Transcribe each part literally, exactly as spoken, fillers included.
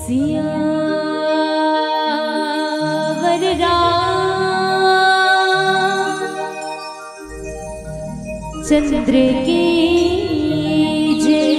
सियावर रामचंद्र की जय।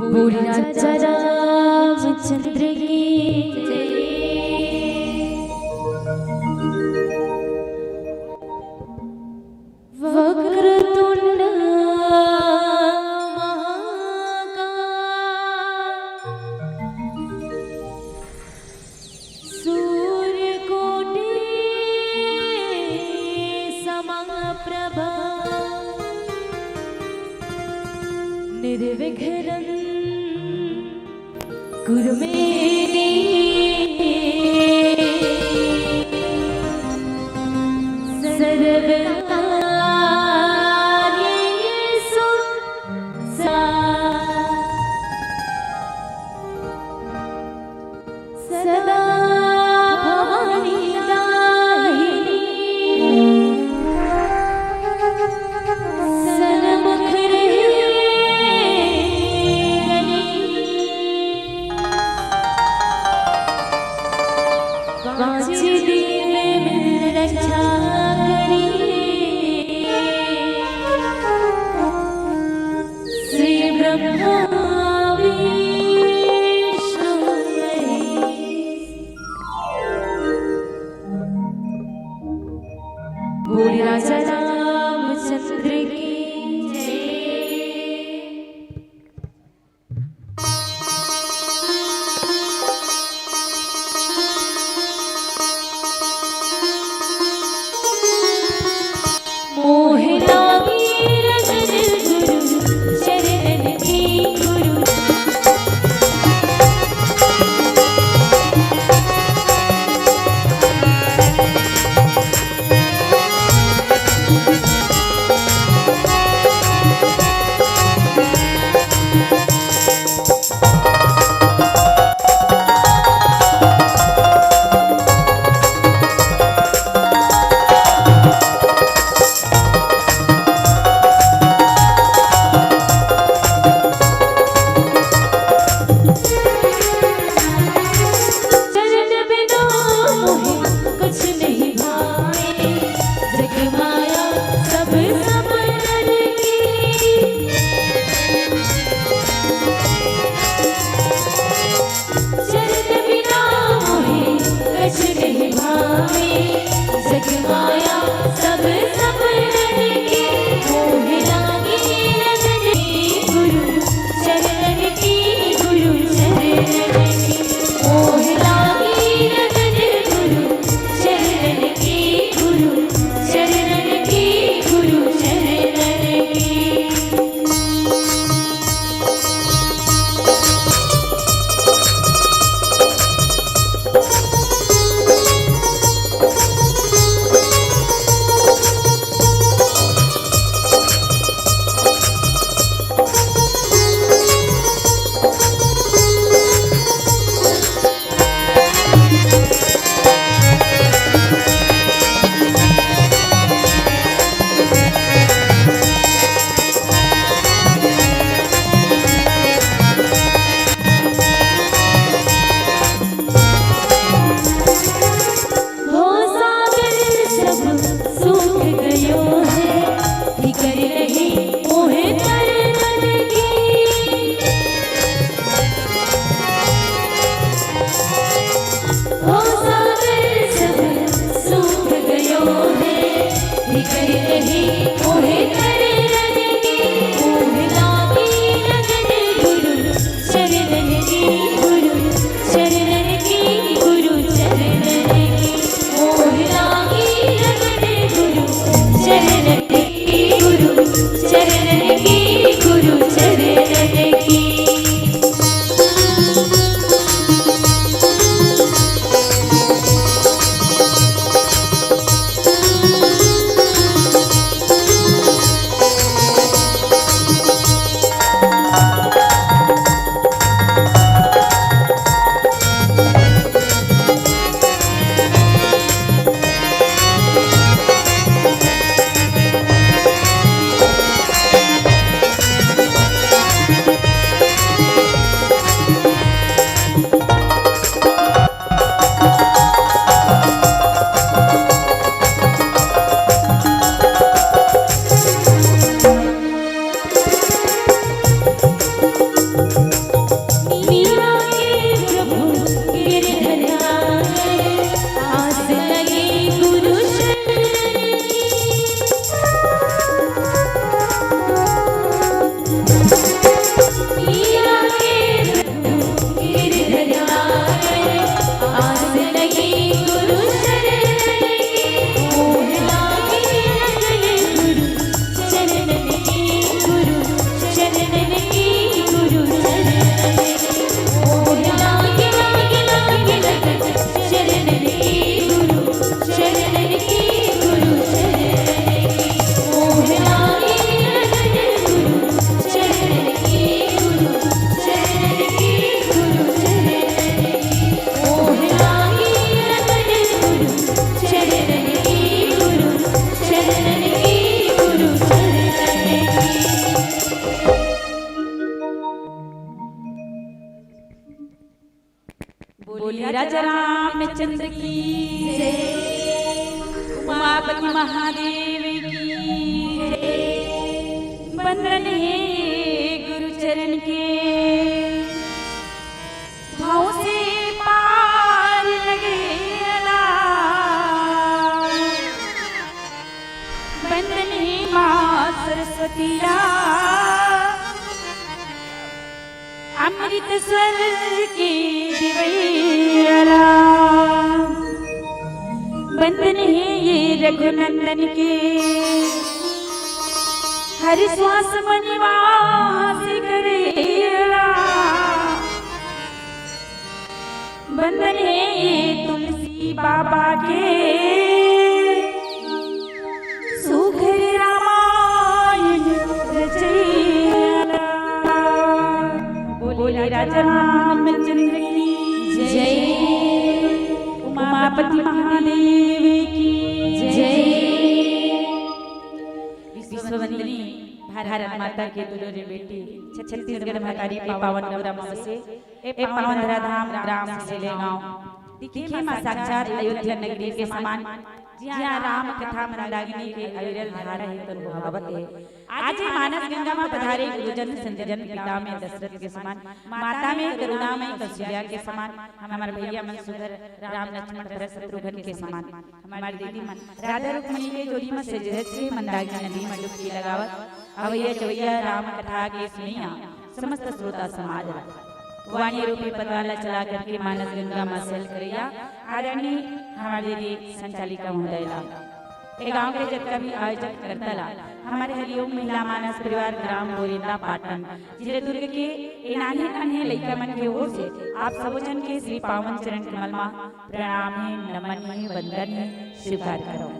बोल राजा रामचंद्र की जय। वक्रतुंड महाकाय, सूर्यकोटि समप्रभा, निर्विघ्नं कुरु मे देव सर्वकार्येषु सा सदा भवानी दाहिनी सन्मुख रहे। पांच दीन में रक्षा करी। श्री ब्रह्मा विष्णु महेश। बोल राजा रामचंद्र की जय। मोह लागे रंजन गुरु शरणन की गुरु। जगमाया सब सपनन के, मोह लागे लगन गुरु चरणन के, गुरु चरणन के। मोह लागे लगन गुरु चरणन के, गुरु चरणन के, गुरु चरणन के। हो सागर सब सूख गयो है, फिकर नहीं मोहे तरन की। हो सागर सब सूख गयो है, फिकर नहीं मोहे तरन की। मोह लागे लगन गुरु चरणन की, गुरु चरणन की, गुरु चरणन की। मोह लागे लगन गुरु चरणन की, गुरु चरणन की, गुरु चरणन की। बोलिए राजा रामचंद्र की जय, उमापति महादेव की जय। बंदन हे गुरु चरण के, भाव से पार लगे अला। बंदन हे माँ सरस्वती ला, अमृत स्वर के दिवैया ला। बंदन हे ये रघुनंदन के, हर श्वास म निवास करे ला। बंदन हे ये तुलसी बाबा के, सुघर रामायण रचैया। बोले राजा रामचंद्र की जय, उमापति महादेव की जय। विश्ववंदिनी भारत माता के दुलारी बेटी, छत्तीसगढ़ महतारी के पावन गौरा मौसी, ए पावन धराधाम ग्राम सिलेगांव, दिखे माँ साक्षात अयोध्या नगरी के समान। जिहाँ राम कथा मंदाकिनी के अविरल धारा हे तन बोहावत हे। आज ये मानस गंगा म पधारे गुरुजन संतजन, पिता में दशरथ के समान, माता में करुणामयी कौशल्या के समान, हमर भैया मन सुघर राम लक्ष्मण भरत शत्रुघ्न के समान, हमर दीदी मन राधा रुक्मणी के जोड़ी म सजे धजे मंदाकिनी नदी म डुबकी लगावत अवैया चवैया राम कथा के सुनइया समस्त श्रोता समाज ला वाणी रूपी पथरा ला चला करके मानस गंगा म सैल करइया आदरणीय हमर दीदी संचालिका महोदय ला, ए गांव के जतका भी आयोजक करता ला, हमर हरिओम महिला मानस परिवार ग्राम बोरिंदा पाटन, जिला दुर्ग के ए नान्हे नान्हे लइका मन के ओर से आप सबो झन के श्री पावन चरण कमल म प्रणाम हे, नमन हे, वंदन हे, स्वीकार करो।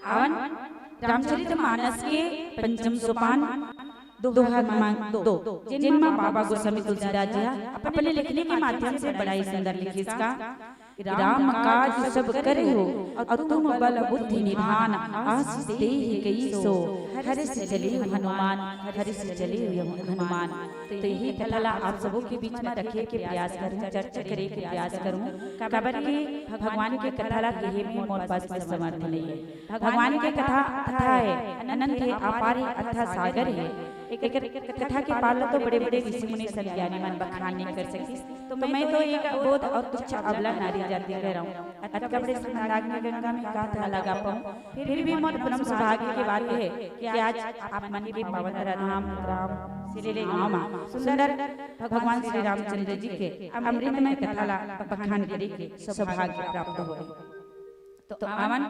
आवन रामचरित मानस के पंचम सोपान दोहा क्रमांक दो, जेन म बाबा गोस्वामी तुलसीदास जी ह अपने लिखनी के माध्यम से बड़ा ही सुंदर लिखिस का, राम काज सब करे हो, और तुम बल बुद्धि निधान, आशीष देहि कई सो, हर्ष चले हनुमान, हर्ष चले हनुमान। तो यही कथा ला आप सबो के बीच में रखे के प्रयास करूँ, चर्चा करे के प्रयास करूँ, काबर कि भगवान के कथा ला कहे में मोर पास में समर्थ नहीं है। भगवान के कथा अथाह हे, अनंत हे, अपार हे, अथाह सागर हे। एकर कथा के पार ल तो बड़े-बड़े ऋषि मुनि संत ज्ञानी मन बखान नहीं कर सकिस। तो मैं तो एक अबोध और तुच्छ अबला नारी जाति कह रहा हूँ। अतका बड़े संदाकिनी गंगा में का था लगा पाऊँ। फिर भी मोर परम सौभाग्य के बात हे कि आज आप मन के पावन धराधाम राम सिले गाँव म सुंदर भगवान श्री रामचंद्र जी के अमृतमय कथा ला बखान करे के सौभाग्य प्राप्त होए। तो आवन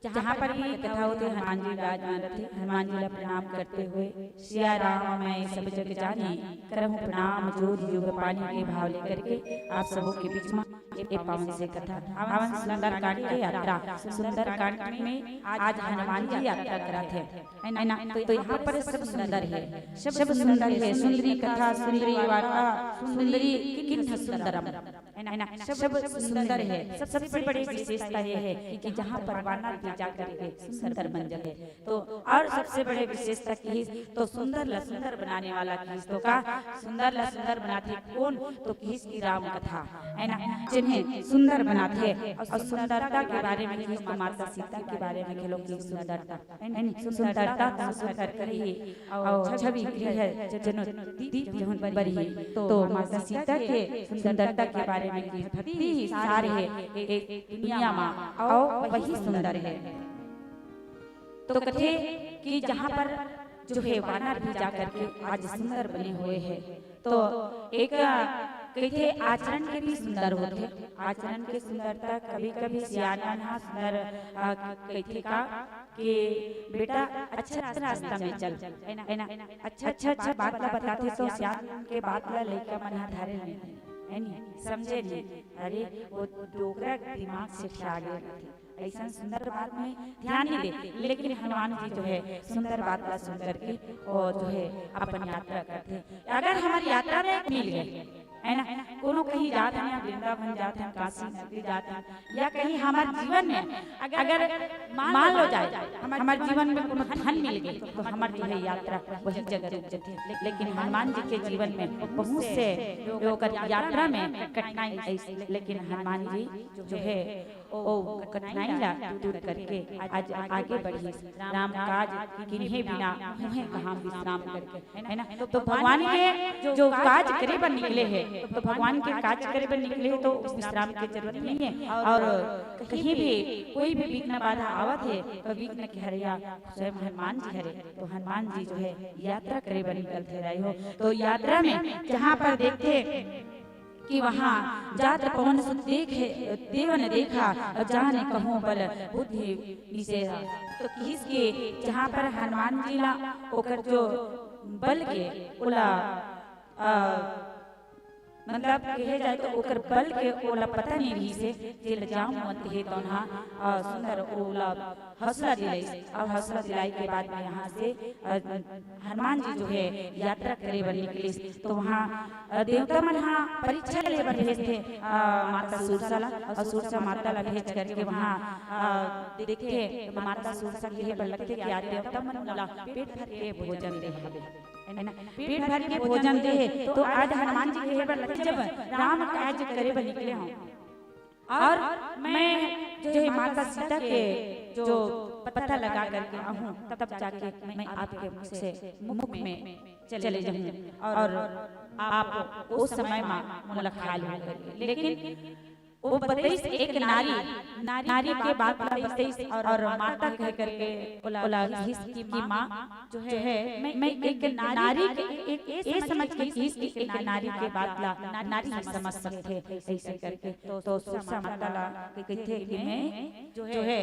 जहाँ पर भी कथा होथे, हनुमान जी विराजमान रथे। हनुमान जी ला प्रणाम करते हुए, सिया राम मैं सब जग जानी, करहूँ प्रणाम जोर जुग पानी के भाव लेकर के आप सबों के बीच में ये पावन से कथा, पावन सुंदरकांड के यात्रा। सुंदरकांड में आज हनुमान जी यात्रा करत हे, है ना? तो, तो यहाँ पर सब सुंदर है, सब सुंदर है। सुंदरी कथा, सुंदरी वार्ता, सुंदरी किन्न सुंदरम, है ना? सब सुंदर है। सब, सबसे बड़ी विशेषता ये है कि जहाँ पर वानर भी जा करके सुंदर बन जाते हैं। तो और सबसे बड़ी विशेषता किहिस तो सुंदर ला सुंदर बनाने वाला किहिस तो का सुंदर ला सुंदर बनाथे कोन तो किहिस की राम कथा, है ना? जिन्हें सुंदर बनाथे और सुंदरता के बारे में किहिस तो माता सीता के बारे में घलो किहिस सुंदरता, है ना? सुंदरता तन सुंदर करही और छवि गृह जनु दीप जहुन बरही। तो माता सीता के सुंदरता के बारे में किहिस भक्ति ही सार है एक दुनिया मा, और वही सुंदर है। तो कथे कि जहाँ पर जो है वानर भी जा करके आज सुंदर बने हुए हैं, तो एक कथे आचरण के भी सुंदर होथे। आचरण के सुंदरता कभी-कभी सियान मन हा सुंदर, अ, कथे का कि बेटा अच्छा रास्ता में चल, है ना, है ना? अच्छा, अच्छा, अच्छा बात ला बताथे तो सियान के बात ला लइका मन हा धारे नहीं, है नहीं, समझे नहीं। अरे वो डोकरा दिमाग से खिला गया। ऐसा सुंदर बात में ध्यान नहीं दे, लेकिन हनुमान जी जो है सुंदर बात ला सुन करके और जो है अपन यात्रा करथे। अगर हमारी यात्रा में मिल गए, है ना, कोनो कहीं जात हन या वृंदावन जात हन, काशी नगरी जात हन, या कहीं हमारे जीवन में अगर मान लो जाए हमारे जीवन में कोनो धन मिल गए तो हमारे जो है यात्रा वही जगह रुक जाती है। लेकिन हनुमान जी के जीवन में बहुत से लोग यात्रा में कठिनाई आई, लेकिन हनुमान जी जो है ओ कठिनाई ला दूर करके आज आगे बढ़िस। राम काज किन्हे बिना हुए कहाँ विश्राम करके, है ना? तो भगवान के जो काज करे बर निकले हे, तो भगवान के काज करे बर निकले हे तो विश्राम के जरूरत नहीं है। और कहीं भी कोई भी विघ्न बाधा आवत हे तो विघ्न के हरैया स्वयं हनुमान जी हरे। तो हनुमान जी जो है यात्रा करे बर निकलथे रहे हो, तो यात्रा में जहाँ पर देखथे कि वहाँ जात पवन सुत देखे, देवन देखा, और जाने कहूँ बल बुद्धि निषेधा। तो किहिस के जहाँ पर हनुमान जी ला ओकर जो बल के ओला, अ, मतलब कहे जाए तो ओकर बल के ओला पता नहीं रहिस हे, जेला जाम मत हे तौन हा, अ, सुंदर ओला हौसला दिलाइस और हौसला दिलाई के बाद में यहाँ से, अ, हनुमान जी जो है यात्रा करे बर निकलिस। तो वहाँ, अ, देवता मन हा परीक्षा ले बर भेजथे, अ, माता सुरसा ला, और सुरसा माता ला भेज करके वहाँ, अ, देखथे तो माता सुरसा कहे बर लगथे कि यार देवता मन मोला पेट भर के भोजन दे हवे, है ना? पेट भर के भोजन दे हे, तो आज हनुमान जी कहे बर लगथे जब राम काज करे बर निकले हों, और मैं माता सीता के जो पता लगा करके आहूँ, तब जाके मैं आपके मुख से, मुख में चले जाहूँ और आप ओ समय मा मोला खा लेहू करके। लेकिन ओ बतइस एक नारी, नारी के बात ला बतइस और माता कह करके ओला, ओला कहिस कि माँ जो है, मैं एक नारी के, एक ए समझ के कहिस कि एक नारी के बात ला नारी ही समझ सकथे, अइसे करके। तो सुरसा माता ला कहिथे कि मैं जो है,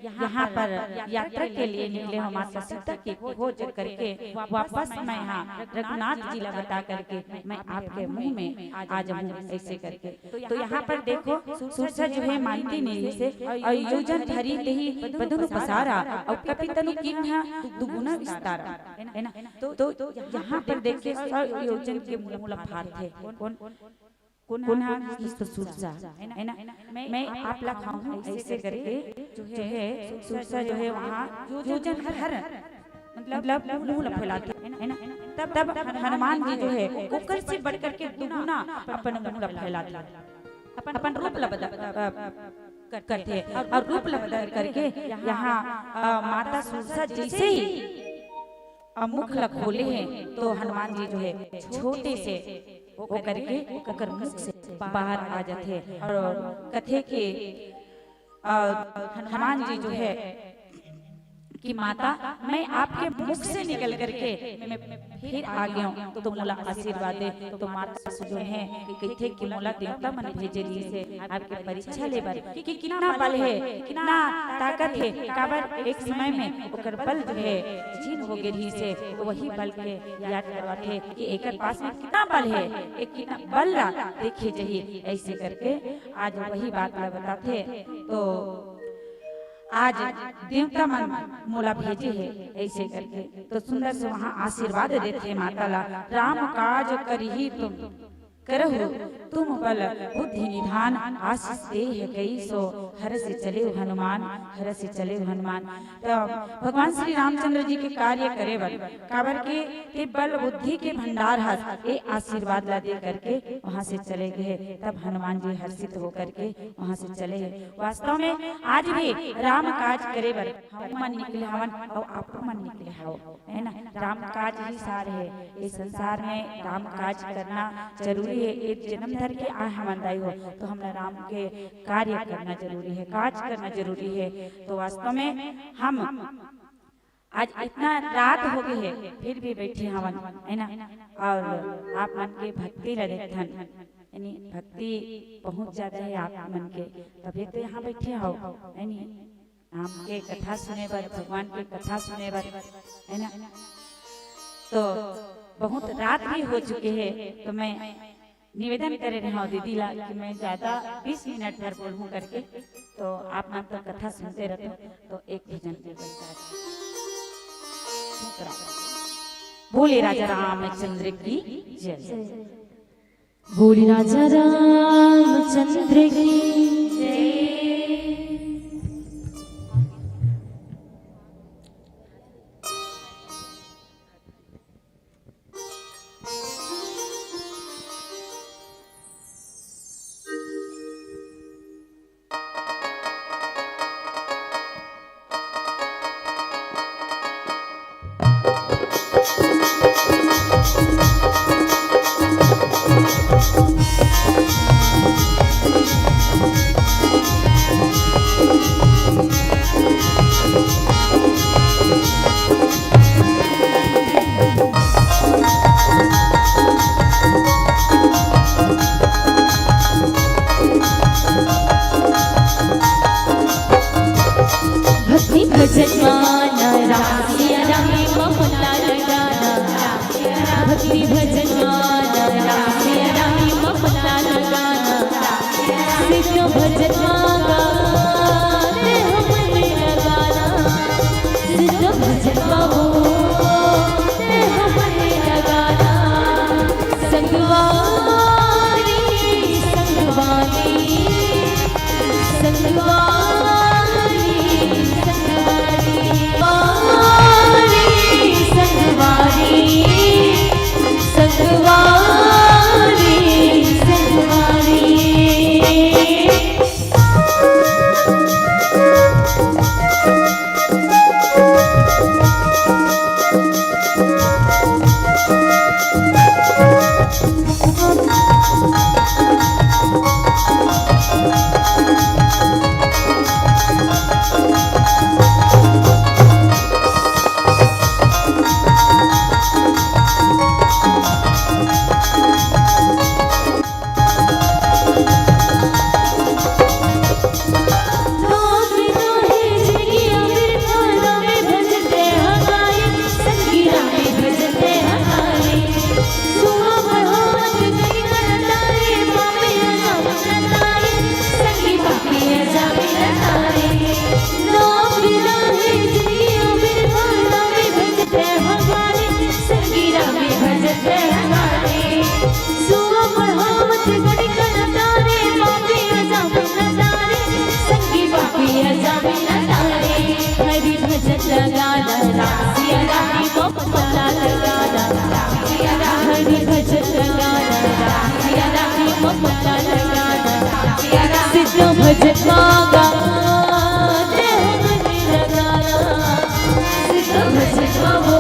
यहाँ पर यात्रा के लिए निकले हूँ, माता सीता की खोज करके वापस मैं यहाँ रघुनाथ जी ला बता करके मैं आपके मुँह में आ जाहूँ, अइसे करके। तो यहाँ पर देखो, सुरसा जो है मानती नहीं से, अउ योजन धरी तेहि बदनु पसारा, अउ कपि तनु कीन्हा दुगुना विस्तारा, है ना? तो, तो यहाँ पर देखिए, सौ योजन के मुला फारथे। कोन? कोन हा? इस तो सुरसा, है ना? मैं आप ला खाऊं अइसे करके जो है, सुरसा जो है वहाँ योजन भर मतलब मुंह ला फैलाथे, है ना? तब, तब हनुमान जी जो है ओकर से बढ़ करके दुगुना अपन मुंह ला फैलाथे, अपन रूप ला बदल, अ, करथे और रूप ला बदल करके यहाँ, अ, माता सुरसा जैसे ही अ, मुख ला खोले हे, तो हनुमान जी जो है छोटे से ओ करके ओकर मुख से बाहर आ जाथे और कथे कि, अ, हनुमान जी जो है कि माता, मैं आपके मुख से निकल करके मैं फिर आ गया हूँ, तो मोला आशीर्वाद दे। तो माता जो है कथे कि मोला देवता मन भेजे रहिस हे आपके परीक्षा ले बर कि कितना बल है, कितना ताकत है। काबर एक समय में ओकर बल जो है क्षीण हो गे रहिस हे, वही बल के याद करवाथे कि एकर पास में कितना बल है, एक कितना बल ला देखे जाही, अइसे करके आज वही बात ला बताथे। तो आज देवता मन मोला भेजे हे, अइसे करके। तो सुंदर से वहाँ आशीर्वाद देथे माता ला, राम काज करिही तुम करहु तुम बल बुद्धि निधान, आशीष देह कई सो हरषि चले हनुमान, हरषि चले हनुमान। तो भगवान श्री रामचंद्र जी के कार्य करे बर, काबर के ते बल बुद्धि के भंडार हस, ए आशीर्वाद ला दे करके वहाँ से चले गए। तब हनुमान जी हर्षित होकर के वहाँ से चले हे। वास्तव में आज भी राम काज करे बर हमन निकले हवन अउ आप मन निकले हव, है ना? राम काज ही सार है। इस संसार में राम काज करना जरूरी है। एक जन्म धर के आए हमन दाई हो, तो हमला राम के कार्य करना जरूरी है, काज करना जरूरी है। तो वास्तव में हम आज इतना रात हो गए है, फिर भी बैठे हवन, है ना? और आप मन के भक्ति ला देखथन, यानी भक्ति बहुत ज्यादा है आप मन के, तभी तो यहाँ बैठे हो, है नी? राम के कथा सुने बर, भगवान के कथा सुने बर, है ना? तो बहुत रात भी हो चुके है, तो मैं निवेदन करे रहे हूँ दीदी ला कि मैं ज्यादा बीस मिनट भर बोलूँ करके, तो आप मन तो कथा सुनते रहते हो, तो एक भजन के प्रसाद। बोले राजा रामचंद्र की जय। बोले राजा रामचंद्र की जय। भक्ति भजन माना राम सिया राम ममता लगाना। भक्ति भजन माना राम सिया राम ममता लगाना। सिद्ध भजन मांगा ते हमने लगाना। सिद्ध भजन बाबू ते हमने लगाना। संगवारी, संगवारी, संगवारी, संगवारी। हरि भजन लगाना, राम सिया राम, ममता लगाना। हरि भजन लगाना, राम सिया राम, ममता लगाना। सिद्ध भजन मांगा, देह मन लगाना। सिद्ध भजन मांगो,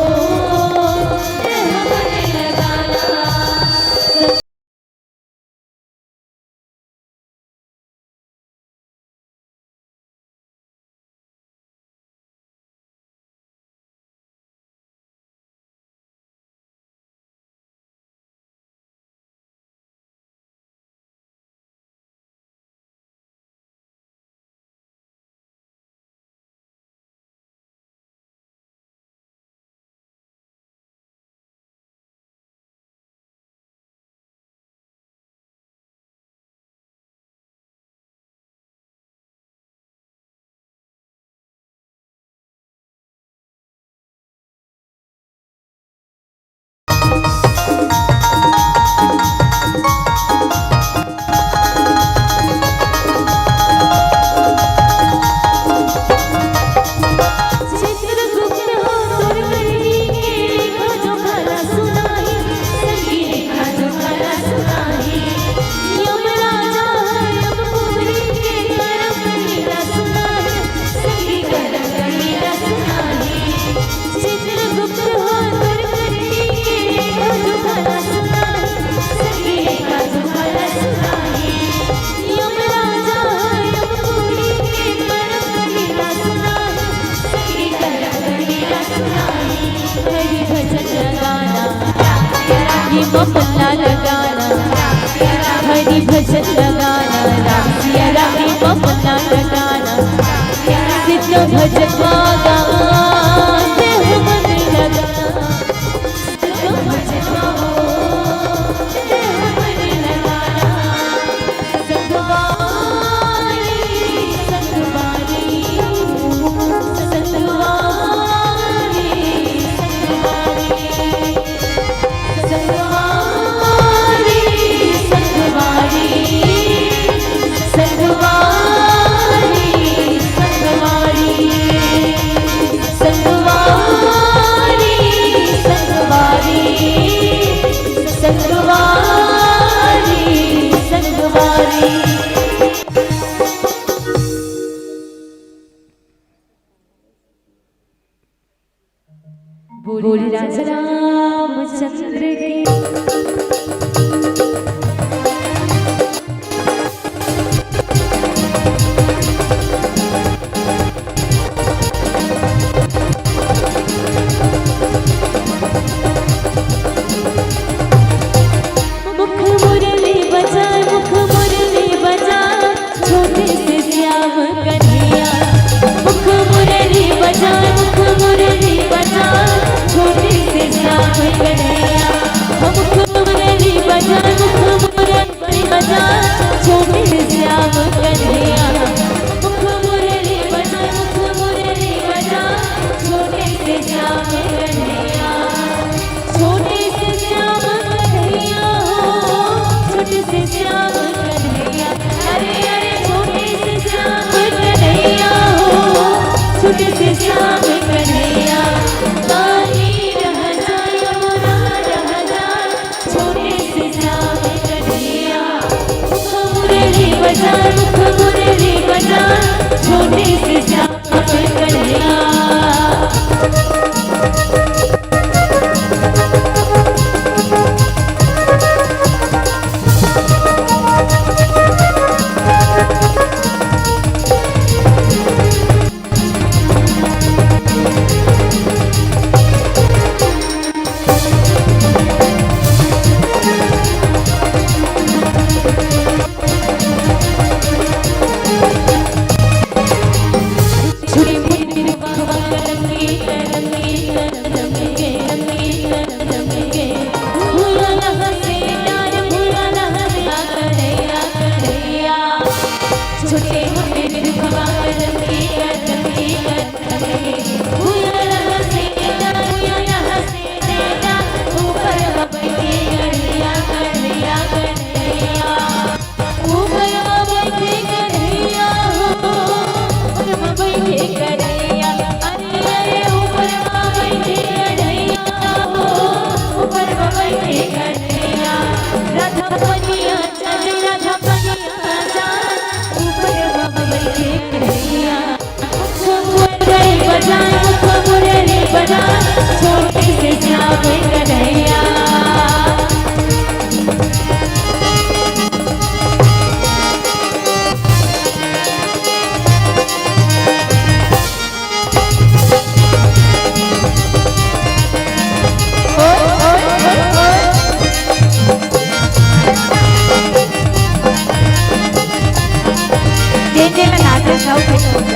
देह मन लगाना। हरि भजन लगाना, राम सिया राम, ममता लगाना। हरि भजन लगाना, राम सिया राम, ममता लगाना। सिद्ध भजन मांगा, देह मन लगाना। सिद्ध भजन मांगो, देह मन लगाना। संगवारी, संगवारी, संगवारी, संगवारी। संगवारी, संगवारी, संगवारी, संगवारी। संगवारी, संगवारी, संगवारी, संगवारी। बोली राजा रामचंद्र की। मुख मुरली बजाए, मुख मुरली बजाए, छोटे से श्याम कन्हैया। मुख मुरली बजाए, मुख मुरली बजाए, छोटे से श्याम कन्हैया। मुख मुरली बजाए, मुख मुरली बजाए, छोटे से श्याम कन्हैया। मुख मुरली बजाए, मुख मुरली बजाए, छोटे से श्याम कन्हैया। छोटे से श्याम कन्हैया हो, छोटे से श्याम कन्हैया। अरे, अरे, छोटे से श्याम कन्हैया हो, छोटे से श्याम कन्हैया। काहे रह जाए, यमुना रह जाए, छोटे से श्याम कन्हैया। मुख मुरली बजा, मुख मुरली बजा, छोटे से श्याम कन्हैया। हे कन्हैया। ओए, ओए, ओए, ओए। जेन जेन ला नाचे, जाओ, जाओ।